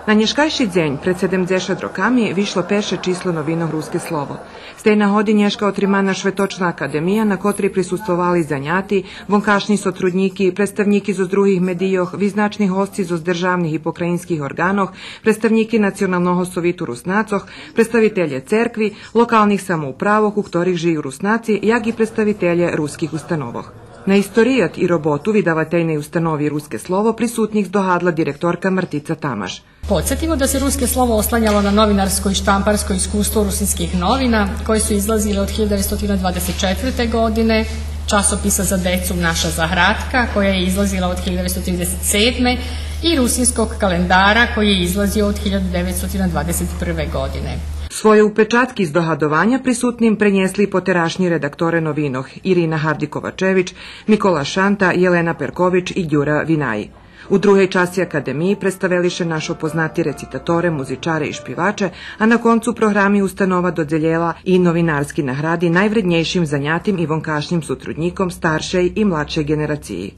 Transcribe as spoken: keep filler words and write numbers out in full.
На нєшкайши дзень, пред седемдзешат роками, вишло перше число новинох Руске слово. З тей нагоди нєшка отримана Шветочна академия, на котрей присуствовали заняти, вонкашнї сотруднїки, представнїки зоз других медийох, визначни госци зоз державних и покраїнских орґанох, представнїки Националного совиту Руснацох, представителє церкви, локалних самоуправох у котрих жию Руснаци, як и представителє руских установох. На историят и роботу видавательней установи Руске слово присутних здогадла директорка Мартица Тамаш. Подсетимо да се Руске слово осланяло на новинарско и штампарско искуство Русинских новина, које су излазиле од хиљаду деветсто двадесет четврте године, часописа за децу Наша заградка, која је излазила од хиљаду деветсто тридесет седме, и Русинског календара, који је излазио од хиљаду деветсто двадесет прве године. Свойо упечатки здогадованя присутним пренєсли потерашнї редакторе новинох Ирина Гавди-Ковачевич, Микола Шанта, Єлена Перкович и Дюра Винаї. У другей часци академиї представели ше нашо познати рецитаторе, музичаре и шпиваче, а на концу програми установа додзелєла и новинарски награди найвреднєйшим занятим и вонкашнїм сотруднїком старшей и младшей ґенерациї.